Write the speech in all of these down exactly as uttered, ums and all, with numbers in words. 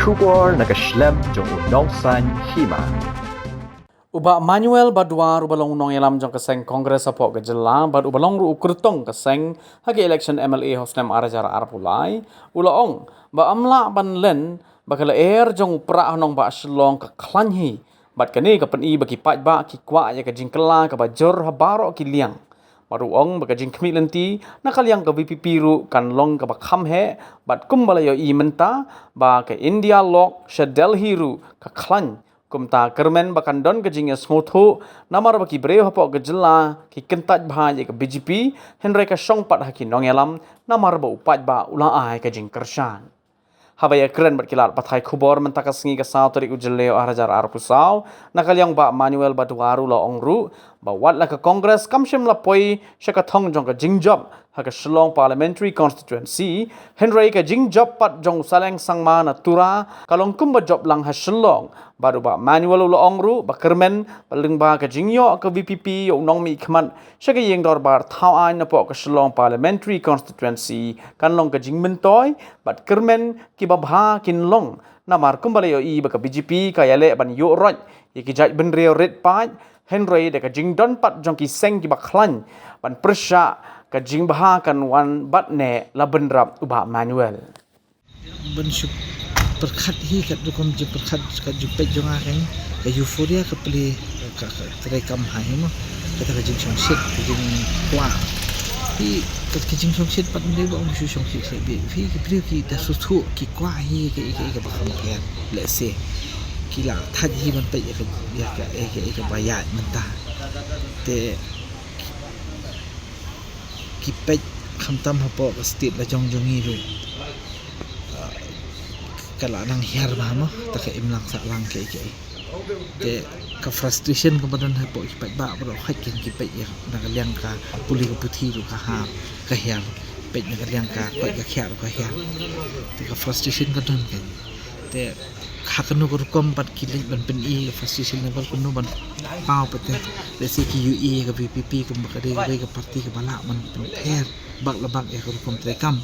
Khubor na ka shlem jong u Nongsaiñ Hima. U Bah Manuel Badwar uba long u nongïalam jong ka seng Congress hapoh ka jylla bad uba long ruh u kyrtong ka seng ha ka election M L A ha u snem ar hajar arphew lai, u la ong ba ym lah ban len ba ka lyer jong u prah ha nongbah Shillong ka khlaiñ hi. Bad kane ka pyni ba ki paidbah ki kwah ïa ka jingkylla kaba jur ha baroh ki liang. Bad u ong ba ka jingkhmih lynti na ka liang ka V P P ruh kan long kaba kham heh, bad kumba la ïohi mynta ba ka India Lok sha Delhi ruh ka khlaiñ. Kumta kyrmen ba kan don ka jingïasngewthuh namar ba ki briew hapoh ka jylla ki kyntait bha ïa ka B J P, hynrei ka shong pat ha ki nongïalam namar ba u paidbah u la ai ka jingkyrshan. Haba ïakren bad ki lad pathai khubor mynta ka sngi ka saw tarik u Jylliew ar hajar arphew saw, na ka liang Bah Manuel Badwar u la ong ruh ba wat la ka Congress kam shym la poi sha ka thong jong ka jingjop ha ka Shillong Parliamentary Constituency, hynrei ka jingjop pat jong u Saleng Sangma na Tura ka long kumba jop lang ha Shillong. Bad u Bah Manuel u la ong ruh ba kyrmen ba lyngba ka jingïoh ka V P P ïa u nongmihkhmat sha ka ïing dorbar thaw aiñ napoh ka Shillong Parliamentary Constituency kan long ka jingmyntoi, bad kyrmen kiba bha kin long. Namar kumba la ïohi ba ka B J P ka ïaleh ban ïuh roit ïa ki jaitbynriew rit paid, hynrei da ka jingdon pat jong ki seng kiba khlaiñ ban pyrshah ka jingbha kan wan bad ne la bynrap u Bah Manuel. Ban shu pyrkhat hi kat rukom jingpyrkhat kat jingpeit jong nga kan, ka euphoria ka plie ka, ka treikam ha hi mo. Kata ka jingshongshit, ka jingkwah. Hi kat ka jingshongshit pat ym dei ba ong shu shongshit sha bit. Hi ki briew ki da shu thuh ki kwah hi ka, ka, ka ba kham pher. Let's say ki la thait hi ban peit ïa ka, ïa ka, ïa ka, ïa ka ba ïaid mynta. Te ki peit khamtam hapoh ka state la jong jong ngi ruh. Ah, ka la nang hiar bha mo, ta ka imlang sahlang kaei kaei. Te ka frustration kaba don hapoh ki paidbah baroh hait kin ki peit ïa na ka liang ka pule ka puthi ruh ka ha, ka hiar. Peit na ka liang ka koit ka khiah ruh ka hiar. Te ka frustration ka don kan. Te ha kano ka rukom pat ki leit ban pyni ka frustration level kumno ban paw pat te. Let's say ki ïohi ïa ka V P P kumba ka dei kawei ka party kaba lah ban pynpher bak la bak ïa ka rukom treikam.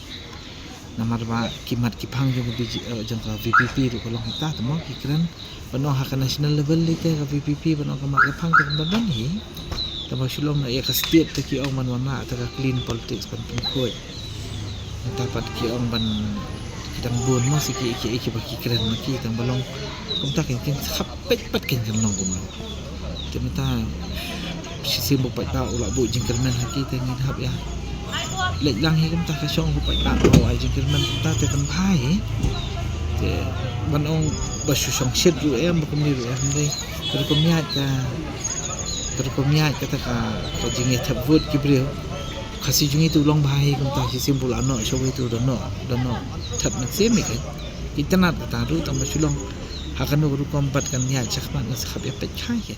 Namar ba ki mat ki phang jong ka B J, eh, jong ka V P P ruh ka long hita te mo ki kren. Ban ong ha ka national level lei te ka V P P ban ong ka mat ka phang te kumba ban hi. Te ba shu long na ïa ka state te ki ong ban wan lah te ka clean politics ban pynkhuid. Mynta pat ki ong ban ki dang bun mo shi ki, ki, ki ba ki kren ma ki tang ba long. Kumta kin, kin khap peit pat kin, kin long kumno. Te mynta shisien ba u paidbah u la buh jingkyrmen ha ki te ngin hap ïa leit lang hi kumta ka shong ba u paidbah u ai jingkyrmen kumta te kan bha hi. Te ban ong ba shu shongshit ruh em ba kumne ruh em dei. Ka rukom ïaid ka, ka rukom ïaid kata ka, ka jingïathep vote ki briew. Khasi jong ngi te u long bha hi kumta shisien ba u la noh shawei te u da noh, da noh. Thep mynsiem hi ka. Itynnad kata ruh tang ba shu long. Ha kano ka rukom pat kan ïaid shakhmat ngan sa khap ïa peit khai hi.